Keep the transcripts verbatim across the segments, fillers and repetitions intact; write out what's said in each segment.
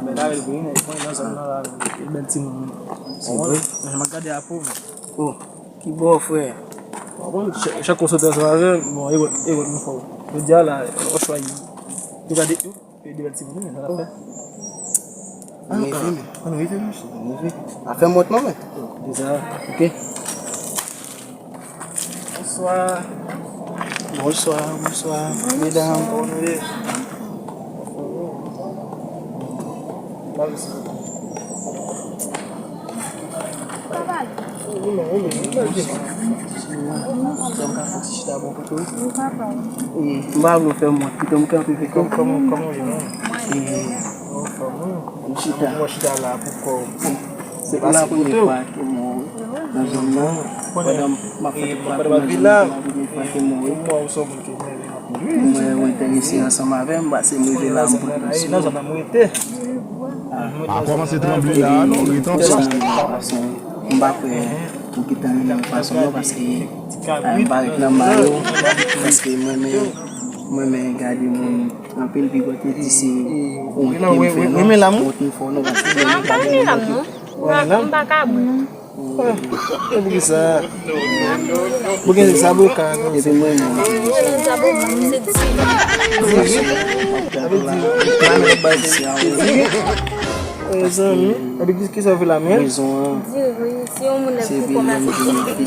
Bèl avèl vre, men, mwen nan zòn nan la, e bèl timoun. Se vre? Men, m ap gade a po, men. Oh, ki bò, frè? Bon, chak, chak kou w soti ansanm avè l, bon, e wòt, e wòt nou fè w. Jodi a la, w chwazi. Ou gade, e de bèl timoun, men, sa l ap fè. Ann rive, men. Ann rive, mesye. Ann rive. Afè m wòt mwen, men. Deja, ok. Bonswa. Bonswa, bonswa. Medam, kòman nou ye? Sa va? Wi, men, wi, men, wi, men. Sa m ka fè ti chita bò kote w? Wi, papa. E, m pa vle w fè m wont, kite m kanpe, kite m. Kòman, kòman w ye, non? E, anfòm, wi. M chita. Mwen chita la pou kò w. Se pa la premye fwa ke mwen nan zòn nan. Pandan m ap fè tout bagay nan zòn nan, se la premye fwa ke mwen wè. Mwen enterese ansanm avè m, paske m rive la, m pran yon sou. Pa kòmanse tranble la, non, rete an plas. M pa kwè ou gentan renmen fason non, paske, ah, m pa ret nan mayo, paske mwen menm, mwen menm gade moun anpil pi gwo te di se wont ke m fè non, wont m fè w non, paske mwen menm gade moun anpil. M pa ka bwè. E poukisa? Poukisa sa boka? Epi mwen menm. Sa boka, se di. Mezanmi, epi ki, ki sa w fè la menm? Rezon an. Diri, si yon moun lèv pou kòmanse. Ki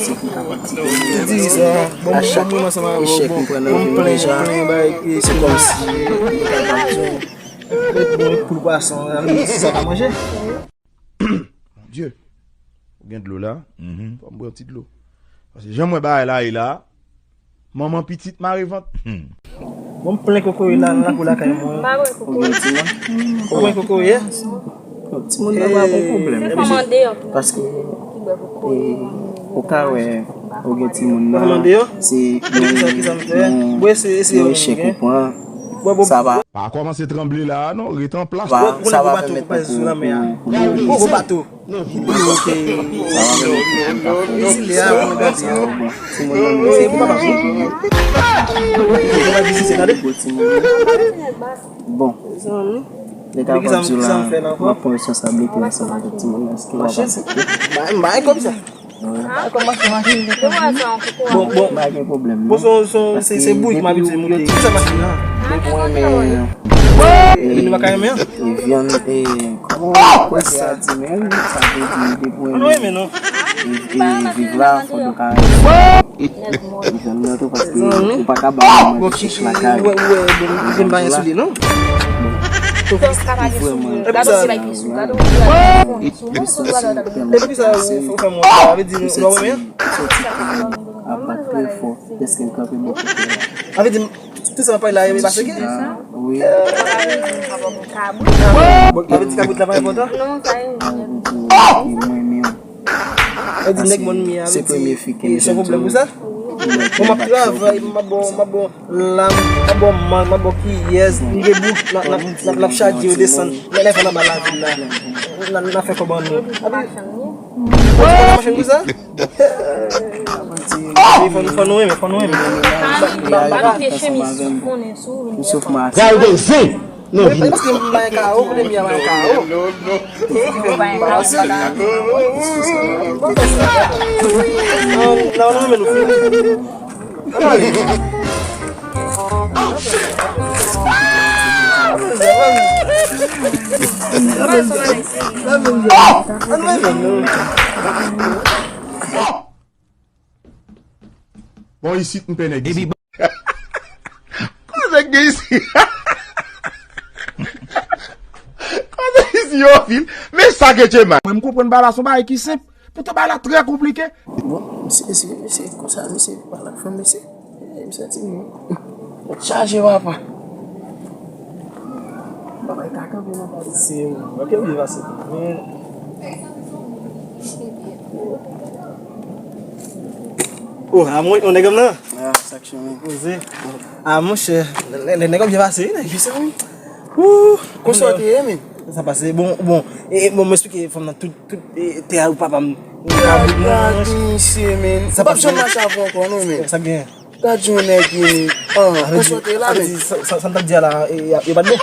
di sa? Bon, a chak echèk m pran nan vi m deja, se kòmsi m ta pati. Mèt bon poul pwason, sa pa manje. Mon Dieu. Ou gen dlo la? Fò m bwè yon ti dlo. Paske jan m wè bagay la ye la, manman pitit mare vant. Bon, m plen kokoye la, nan lakou lakay mwen. M pa bwè kokoye. Ou bwè kokoye? Timoun nan pa gon pwoblèm. Se fanm andeyò ki bwè kokoye. Ou ka wè, ou gen timoun nan, se yon, yon echèk ou pran. Sa va. Pa kòmanse tranble la a non, rete an plas. Sa va pèmèt ou pou, pou, pou nou. Gwo bato. Sa va pèmèt ou pou nou. Bon, lè ta pran di w la, m ap pran responsablite ansanm avèk timoun nan, èske w ap aksepte? M pa gen kòb sa. Bon, bon. Pa gen pwoblèm non. Bon, se, se, se bourik m abitye moute. Ki sa machin nan? Depi w renmen, e, vyann, e, kòman kote a di menm? Sa vle di depi w renmen, e, e, viv la, fòk ou ka renmen vyann nan tou, paske ou pa ka bay moun manje chèch lakay. Ou wè, ou wè, bon, m pa gen soulye non. Bon. Ou vrèman. Epi sa, Epi sa ou fè mwen sa, sa vle di nou, nou renmen? Soti ap bat trè fò, dèske l kanpe bò kote a. Sa vle di, tout sa m ap pale la, e pa seke? Wi. Sa vle di kabrit la pa enpòtan? Non, sa e. Mwen menm. Sa vle di nèg mòn mi a, se premye fi ke m jwenn tou. Bon, m ap travay, m ap bon, m ap bon. La, m ap ba w mang, m ap ba w kiyès, m debout, n ap, n ap, n ap, n ap chaje yo desann. Lè, lè fè n anba lavil la, n ap, n ap fè kòb an nou. Epi, ou konn machann kou sa? Fò, fò nou renmen, fò nou renmen. Ba, ba, ba. Gade zen! Non, vini. Paske m bay kawo, kote m ye a bay kawo. Non, non, men nou fini. Bon, isit m pè nèg isit. Koze gen isi? Koze isi yo fil. Men sa ke Djemay. Mwen m konprann bagay la se yon bagay ki senp. Poutan bagay la trè konplike. Bon, misye, se, se konsa, misye pa la fanm, misye. E, misye ti moun. Tèt chaje, papa. Papa, e ka kanpe nan bagay. Se, ok, li pase. Men. Oh, a mwen, yon nèg nan? Ah, sa k chonmen. Poze. Ah, monchè, lè, lè nèg ap byen pase, wi, nèg. Wi, sa, wi. Ooh, konsa te ye, men. Sa pase, bon, bon, e, bon, mwen eksplike fanm nan tout, tout, e, tè a, ou papa m. Gad misye, men. Ou p ap janm mache avè ankò, non, men. Sa gen. Gad yon nèg, men. Ah, konsa te la, men. Sa, sa, sa m t ap di a la, e, yo pa t bon.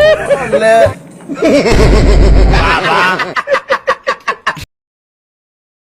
Lè. Papa.